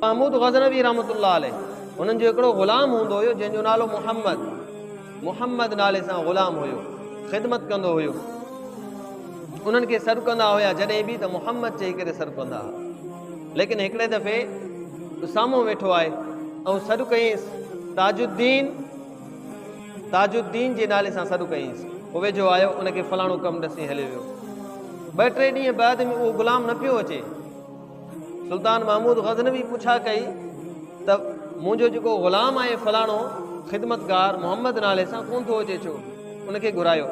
محمود غزنوي رحمة الله عليه انهن جو هڪڙو غلام هوندو هيو جنهن جو نالو محمد، محمد نالي سان غلام هيو، خدمت ڪندو هيو. انهن کي سڏ ڪندا هيا جڏهن به ته محمد چئي ڪري سڏ ڪندا ها. ليڪن هڪڙي دفعي سامهون ويٺو آهي ۽ سڏ ڪيائينس تاج الدين، تاج الدين جي نالي سان سڏ ڪيائينس. هو ويجهو آيو، ان کي فلاڻو ڪم ڏسي هليو ويو. ٻه ٽي ڏينهن بعد ۾ اهو غلام نه پيو اچي. سلطان محمود غزنوي پڇا ڪئي ته منهنجو جيڪو غلام آهي فلاڻو خدمتگار محمد نالي سان ڪونه ٿو اچي ڇو؟ ان کي گهرايو.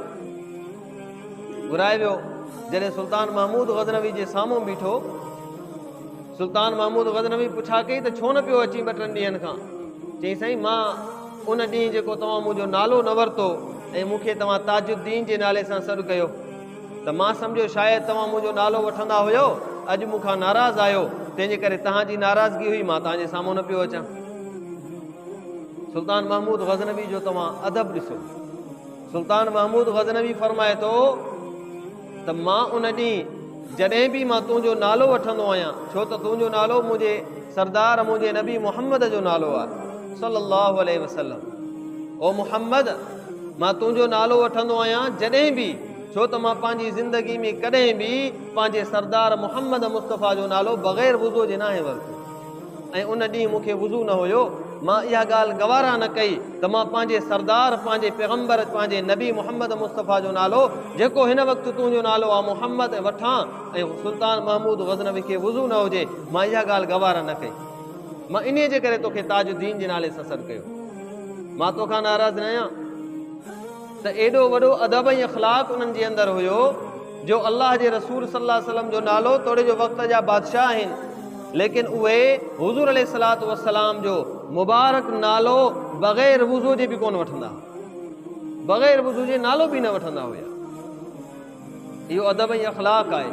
گهرايو ويو. جڏهن سلطان محمود غزنوي جي سامهون بيٺو، سلطان محمود غزنوي پڇا ڪئي ته ڇو نه پيو اچين ٻه ٽن ڏينهن کان؟ چيائين سائين مان ان ڏينهن جيڪو توهان منهنجو نالو نه ورتو ۽ مون کي توهان تاج الدين جي نالي سان سڏ ڪيو، ته مان سمجهيو شايد توهان منهنجو نالو وٺندا هيو، اڄ مون کان ناراض آهيو، تنهن جي ڪري توهان جي ناراضگي هئي، مان توهان جي سامهون نه پيو اچان. سلطان محمود غزنوي جو توهان ادب ڏسو. سلطان محمود غزنوي فرمائي ٿو ته مان ان ڏينهن جڏهن به مان تنهنجو نالو وٺندو آهيان، ڇو ته تنهنجو نالو منهنجي سردار منهنجي نبي محمد جو نالو آهي صلي الله عليه وسلم. او محمد! مان تنهنجو نالو وٺندو آهيان جڏهن به، ڇو ته مان پنهنجي زندگي ۾ ڪڏهن به پنهنجي سردار محمد مصطفيٰ جو نالو بغير وضوء جي ناهي ورتو ۽ ان ڏينهن مون کي وضو نه هيو، مان اها ڳالهه گوارا نه ڪئي ته مان پنهنجي سردار، پنهنجي پيغمبر، پنهنجي نبي محمد مصطفيٰ جو نالو، جيڪو هن وقت تنهنجو نالو آ محمد، وٺان ۽ سلطان محمود غزنوي کي وضو نه هجي، مان اها ڳالهه گوارا نه ڪئي. مان انهيء جي ڪري توکي تاج الدين جي نالي سان سڏ ڪيو. مان توکان ناراض نه آهيان. ته ايڏو وڏو ادب ۽ اخلاق انهن جي اندر هيو جو الله جي رسول صلي الله عليه وسلم جو نالو توڙي جو وقت جا بادشاهه آهن ليڪن اهي حضور عليه الصلوة والسلام جو مبارڪ نالو بغير وضو جي به ڪونه وٺندا هئا، بغير وضو جي نالو به نه وٺندا هيا. اهو ادب ۽ اخلاق آهي.